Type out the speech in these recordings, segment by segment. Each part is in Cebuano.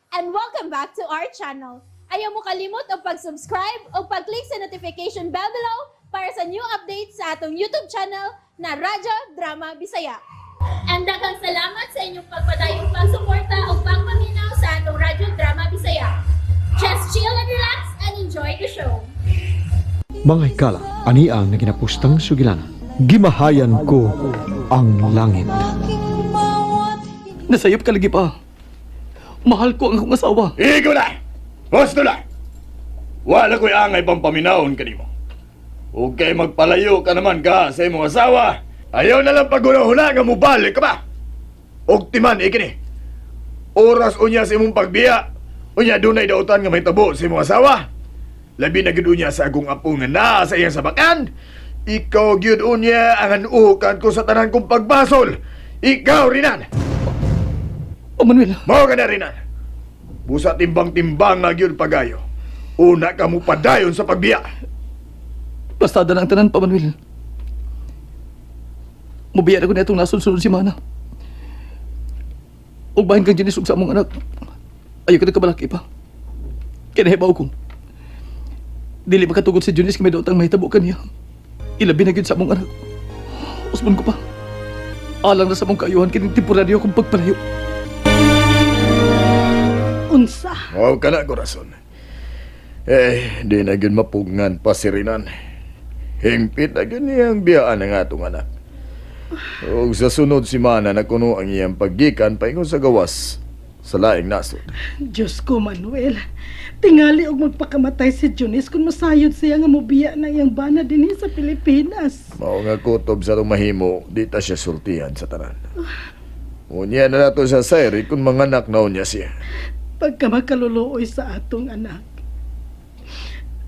And welcome back to our channel. Ayaw mo kalimot og pag-subscribe o pag-click sa notification bell below para sa new updates sa atong YouTube channel na Radyo Drama Bisaya. And daghang salamat sa inyong pagpadayong pagsuporta o pagpaminaw sa atong Radyo Drama Bisaya. Just chill and relax and enjoy the show. Mga higala, ani ang naginapustang sugilanan. Gimahayan ko ang langit. Nasayop ka lagi pa. Mahal ko ang akong asawa. Ikaw na! Gusto na! Wala ko'y angay pampaminahon kanimo. Huwag kay magpalayo ka naman ka sa imong asawa. Ayaw na lang paghuna-huna nga mubalik ka ba? Og timan ikini. Oras unya sa imong pagbiya. Unya dunay dautan nga mahitabo sa imong asawa. Labi na gyud unya sa agong apo nga naa sa iyang sabakan. Ikaw gyud unya ang anukan ko sa tanan kong pagbasol. Ikaw rinan. Oh, Manuel, Mao ka na rinan. Busa timbang-timbang nga gyud pagayo. Una ka mo padayon sa pagbiya. Bastada na ang tanan pa, Manuel. Mubiya na ko na itong nasunod si Mana. Ug bahin kang ginisog sa among anak. Ayaw ka na kabalaki pa. Kinahibaw ko. Dili makatugod si Junis kami daotang mahitabo kaniya. Ilabi na gyud sa among anak. Usbon ko pa. Alang na sa among kaayuhan kining temporaryo akong pagpalayo. Unsa? Mao ka na korason. Eh, di na gyud mapugngan pa si Rinan. Hingpit na gyud niyang biyaan ang atong anak. Ug sa sunod si Mana na kuno ang iyang paggikan paingon sa gawas sa laing nasod. Diyos ko, Manuel. Tingali og magpakamatay si Junice kung masayod siya nga mobiya na iyang bana dinhi sa Pilipinas. Mao nga kutob sa atong mahimo, di ta siya sultihan sa tanan. Unya na nato sa sayri kung manganak na unya siya. Pagka makaluluoy sa atong anak.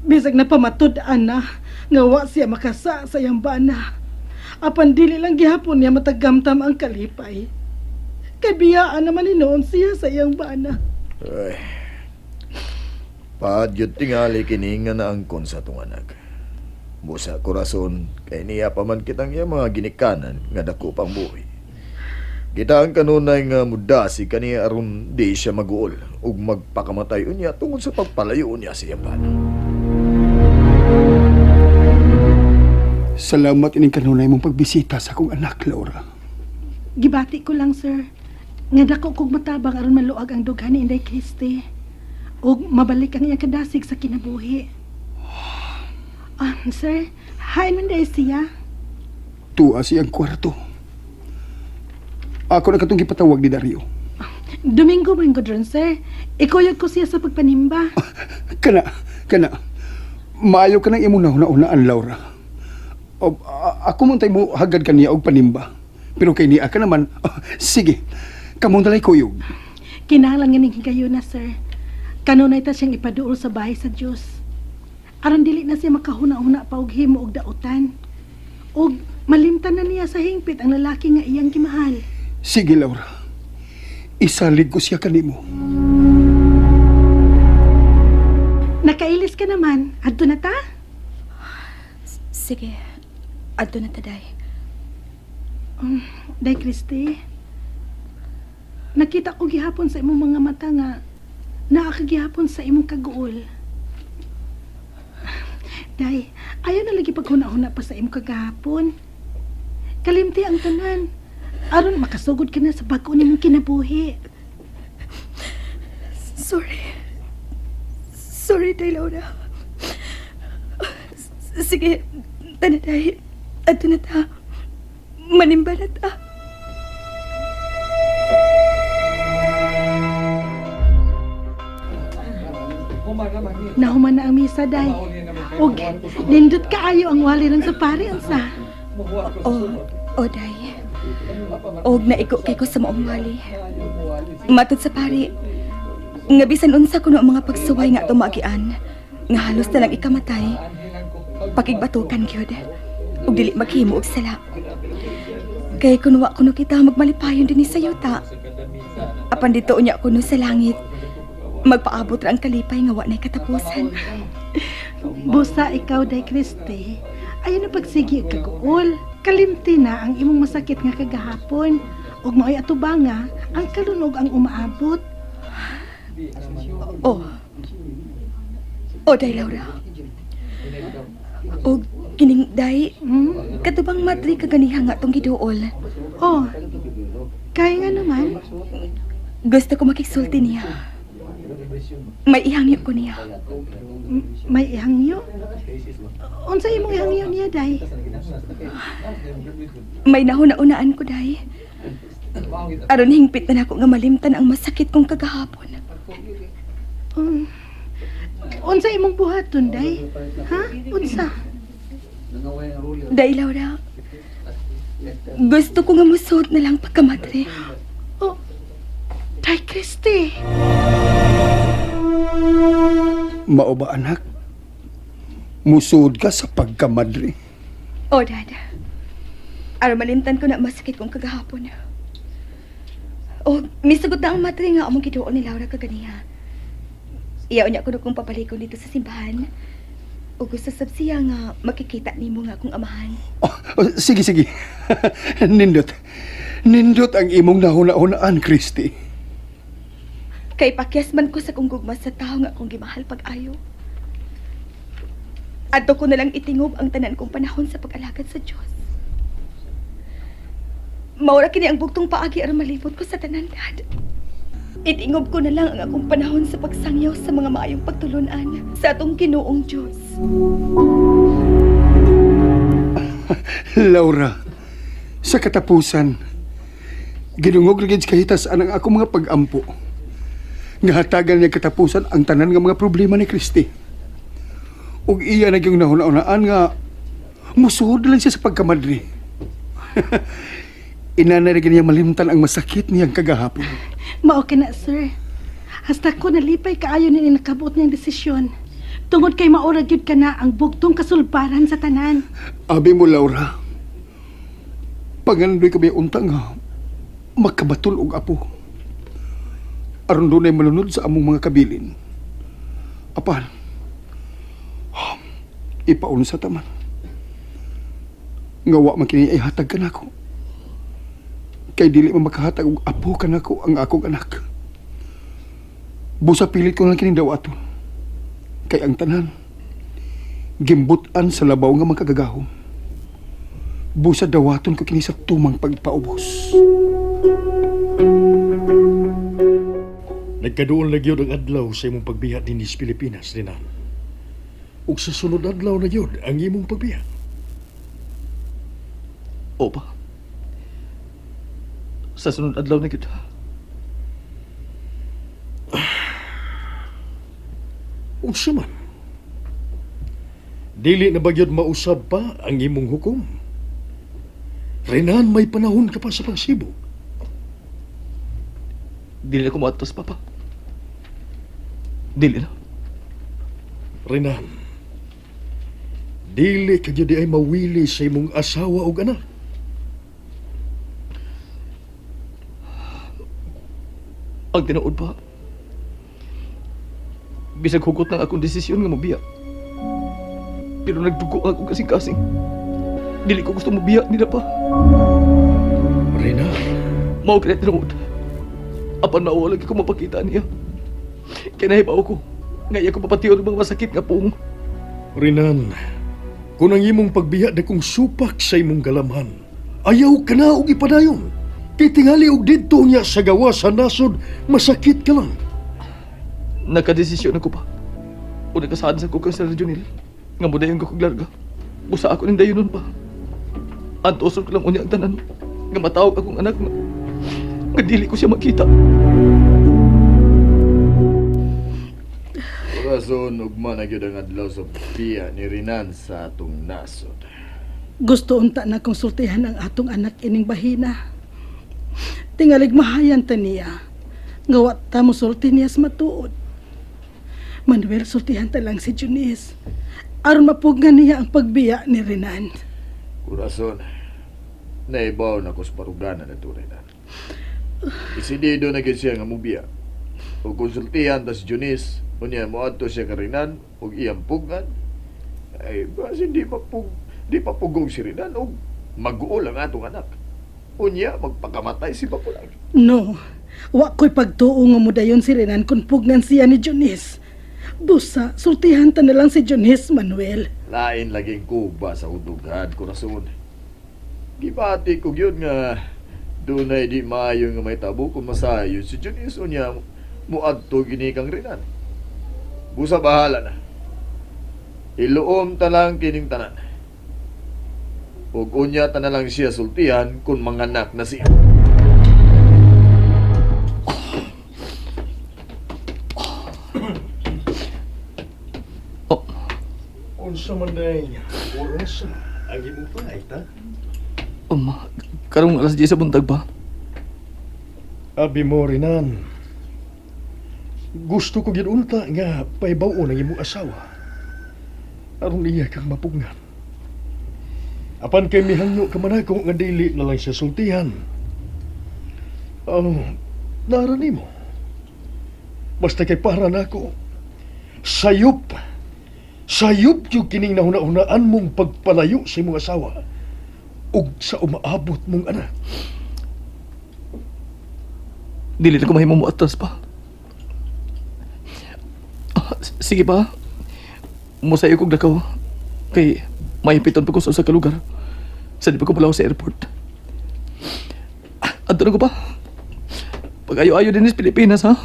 Bisag na pamatud-an na nga wa siya makasa sa iyang bana. Apan dili lang gihapon niya matagamtam ang kalipay. Kay biyaan naman hinuon siya sa iyang bana. Ay. Paad yun tingali kini nga naangkon sa atong anak. Busa korason, kay niya pa man kitang iya mga ginikanan nga dako pang buhi. Kita ang kanunay nga mudasi kaniya aron di siya maguol ug magpakamatay unya tungod sa pagpalayo unya sa iyang bana. Salamat ining kanunay mong pagbisita sa akong anak, Laura. Gibati ko lang, sir. Nga dako kog matabang aron maluag ang dughan ni Inday Christie. Ug mabalik ang iyang kadasig sa kinabuhi. Ah, sir, hain man dahil siya. Tuwa siyang kwarto. Ako na katong gipatawag ni Dario. Domingo man gud ron, sir. Ikuyog ko siya sa pagpanimba. Kana, kana. Maayo ka nang imong nahuna-unaan, Laura. O, ako man tay mo hagad kaniya og panimba. Pero kay niya ka naman, sige. Kamong dalay kuyog. Kinahanglan nga ning kayo na, sir. Kanunay ta siyang ipaduol sa bahay sa Dios. Aron dili na siya makahuna-huna pa og himo og dautan. Og malimtan na niya sa hingpit ang lalaki nga iyang gimahal. Sige, Laura. Isalig ko siya kanimo. Nakailis ka naman. Adto na ta? Sige, adto na ta, day. Day, Christy. Nakita ko gihapon sa imong mga mata nga naa ka gihapon sa imong kaguol. Day, ayaw na lagi paghuna-huna pa sa imong kagahapon. Kalimti ang tanan. Aron makasugod ka na sa bag-o nimong kinabuhi. Sorry. Sorry, Day Laura. Sige, tana, day. Adto na ta. Manimba na ta. Nahuman na ang misa, Day. Og nindot kaayo ang wali ron sa pari unsa. Oh, oh, day. Og naigo kay ko sa maong wali. Matod sa pari, nga bisan unsa kuno ang mga pagsuway nga tumagian, nga halos na lang ikamatay. Pakigbatukan gyud. Ug dili maghimo og sala. Kay kun wa kuno kita magmalipayon dinhi sa yuta. Apan dito unya kuno sa langit. Magpaabot ra ang kalipay nga wa nay katapusan. Busa ikaw, Day Christy. Ayaw na pagsigi og kaguol. Kalimti na ang imong masakit nga kagahapon. Ug mao'y atubanga ang kalunog ang umaabot. Oh. O, Day Laura. O, kining Day, katubang madri kaganiha nga tong giduol. Oh, kaya nga naman. Gusto ko makigsulti niya. May ihangyo ko niya. May ihangyo? Unsa imong ihangyo niya, Day? May nahuna-unaan ko, Day. Aron hingpit na nako nga malimtan ang masakit kong kagahapon. Unsa imong buhaton, Day? Ha? Unsa? Day Laura, gusto ko nga musuot na lang pagkamadre. Oh, Day Christy. Mao ba anak? Musuod ka sa pagkamadre. O, Dad. Aron malimtan ko na masakit kong kagahapon. O, misugot na ang madre nga among giduol ni Laura kaganiha. Iyaw niya ko na kong papalikon dito sa simbahan. O gusto sab siya nga makikita nimo nga akong amahan. Oh, oh, sige, sige. Nindot. Nindot ang imong nahuna-hunaan, Christy. Kay pakyas man ko sa kong gugma sa tao nga akong gimahal pag-ayo. Adto ko na lang itingob ang tanan kong panahon sa pag-alagad sa Dios. Maura kini ang bugtong paagi aron malipot ko sa tanan, Dad. Itingob ko na lang ang akong panahon sa pagsangyaw sa mga maayong pagtulunan sa atong Ginoong Dios. Laura, sa katapusan, ginungog na gid kahitas ang akong mga pag-ampo. Nga hatagan niya katapusan ang tanan nga mga problema ni Christy. Ug iya na gyung nahuna-unaan nga musuod lang siya sa pagkamadre. Ina na rin niya malimtan ang masakit niyang kagahapon. Mao kina, sir. Hasta ko nalipay kaayo ni nakabot niyang desisyon. Tungod kay maura gyud ka na ang bugtong kasulbaran sa tanan. Abi mo, Laura. Pangandoy kami unta nga makabatol og apo. Aron dunay malunod sa among mga kabilin. Apan, ipaunsa taman. Nga wa man kini ay hatag kanako. Kay dili man makahatag og apo kanako ang akong anak. Busa pilit ko lang kining dawaton. Kay ang tanan gimbutan sa labaw nga makagagahom. Busa dawaton ko kini sa tumang pagpaubos. Nagkaduol na gyud ang adlaw sa imong pagbiya dinhi sa Pilipinas, Renan. Ug sa sunod adlaw na gyud ang imong pagbiya. Opa. Sa sunod adlaw na gyud. Unsa man? Dili na ba gyud mausab pa ang imong hukom? Renan, may panahon ka pa sa pagsibog. Dili na ko moadtos, Papa. Dili na. Renan, dili ka gyud ay mawili sa imong asawa ug anak. Ang tinuod pa. Bisag hugot ng akong desisyon nga mobiya. Pero nagdugo ang akong kasing-kasing. Dili ko gusto mobiya nila pa. Renan, Mao kaya tinuod. Apan mao lagi ko mapakita niya. Kaya nahibaw ko. Nga iya ko papatiyon ang mga masakit nga pong. Renan, kung ang imong pagbiya dakong supak sa imong galamhan, ayaw ka na og ipadayon. Kay tingali og didto niya sa gawa sa nasod, masakit ka lang. Nakadesisyon ako pa. O nagkasaad sa ko kang Sir Junil. Nga mo dayon ko kog larga. Busa ako ning dayon nun pa. Antoson ko lang unya ang tanan. Nga matawag akong anak nga, nga dili ko siya makita. Rason, ugma na gyud ang adlaw sa biya ni Renan sa atong nasod. Gusto unta na konsultihan ang atong anak ining bahina. Tingalig mahayan ta niya. Nga wa ta mosulti niya sa matuod. Manuel, sultihan ta lang si Junice. Aron mapugnan niya ang pagbiya ni Renan. Kurason, naibaw na ko sa parugana na to, Renan. Isidido na gyud siya nga mubiya. Ug konsultihan ta si Junice, unya moadto siya ka Renan ug iyang pugngan. Ay, basin di pa pugong si Renan ug maguol ang atong anak. Unya magpakamatay si Bakulag. No. Wa ko'y pagtuo nga mudayon si Renan kung pugnan siya ni Junice. Busa, sultihan ta na lang si Junice, Manuel. Lain laging kuba sa udughan, kurason. Gibati ko yun nga dunay di maayo nga may tabo kung masayo si Junius unya muadto gini kang Renan. Busa bahala na. Iluom ta lang kining tanan. Ug unya ta na lang siya sultihan kung manganak na siya. Oh, Unsa man day oras ang imong flight, ha? Karong alas 10 sa buntag ba? Abi mo Renan. Gusto ko gyud unta nga pahibaw-on ang imong asawa. Aron iya kang mapugnan. Apan kay mihangyo ka man ako nga dili na lang siya sultihan. Oh, nara nimo. Basta kay para nako. Sayop. Sayop yung kining nahuna-hunaan mong pagpalayo sa imong asawa ug sa umaabot mong anak. Dili na ko mahimo mo atras pa. Sige ba? Musayo kog lakaw. Kay maimpiton pa ko sa usa ka lugar. Sa di pa ko palaw sa airport. Adto na ko pa. Pag-ayo-ayo din sa Pilipinas, ha?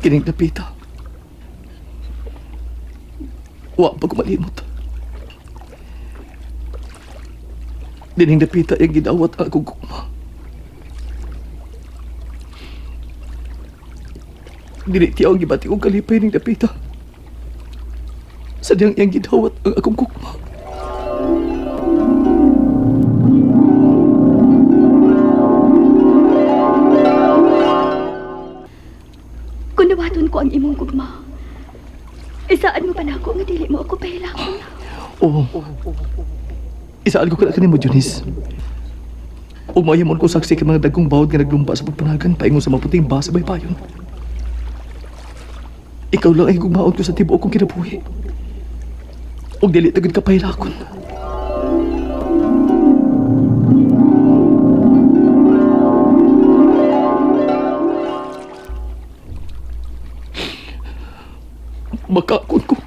Kining napita. Wa pa ko malimot. Dining dapita yung gidawat ang akong gugma. Dili tiyaw ang gibati kong kalipay ning dapita. Sadyang iyang gidawat ang akong gugma. Kung nawaton ko ang imong gugma, isaan mo pa nako nga dili mo ako pahilakon. Oo. Isaan ko kala kanimo, Junice. Ug mahimon ko saksi kay mga dagkong bawod nga naglumba sa pagpanagan paingon sa maputing ba sa baybayon. Ikaw lang ay gugmaon ko sa tibuok kong kinabuhi. Ug dili ta gud ka pahilakon. Makakon ko.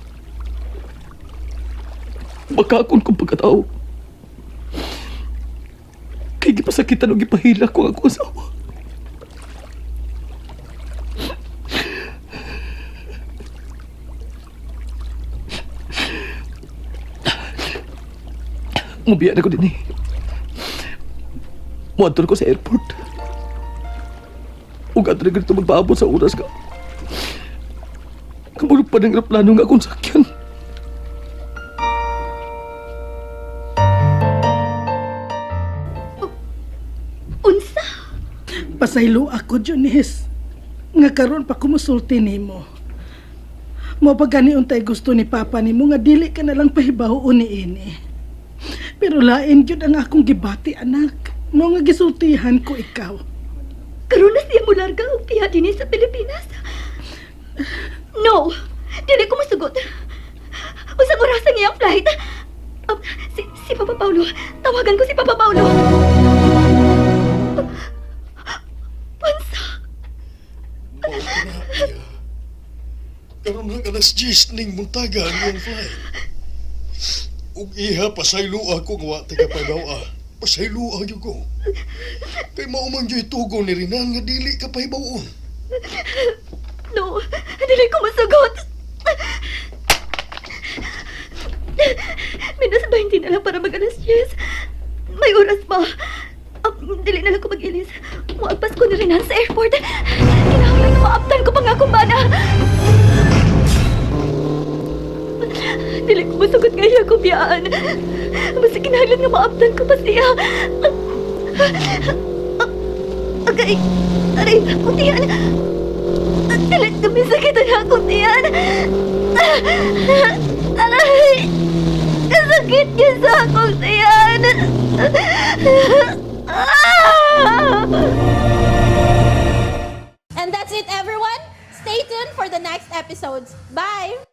Makakon kong pagkatao. Kay gipasakitan o gipahila ko ang akong asawa. Mubiya na ko din eh. Muadto na ko sa airport. Ug adto na ganito magpaabot sa oras ka. Kamulog pa ng eroplano nga akong sakyan. Unsa? Pasaylo ako, Junice. Nga karon pa kumusulti nimo. Mo pa gani untay gusto ni Papa nimo nga dili ka na lang pahibaw-on ni ini. Pero lain gyud ang akong gibati, anak. Mo nga gisultihan ko ikaw. Karon na siya mularga og piya dinhi sa Pilipinas. No! Dili ko masugot. Unsang oras ang iyang flight? Si Papa Paulo. Tawagan ko si Papa Paulo. Unsa? Karon lang alas 10 ning buntaga ang iyong flight. Ug iha pasaylo ako nga wa taga pahibaw-a. Pasaylo gyud ko. Kay mao man gyud tugon ni Renan nga dili ka pahibaw-on. No! Dili ko masugot. Minus 20 na lang para mag alas 10. May oras pa. Dili na lang ko mag-ilis. Muagpas ko na rin sa airport. Kinahanglan na maabtan ko pa nga akong bana. Dili ko masugot nga iya ko biyaan. Basta kinahanglan nga maabtan ko pa siya. Agay! Aray! Kutiyan! Dili kami sakit ang akong tiyan. Aray! Kasakit niya sa akong tiyan. And that's it, everyone. Stay tuned for the next episodes. Bye!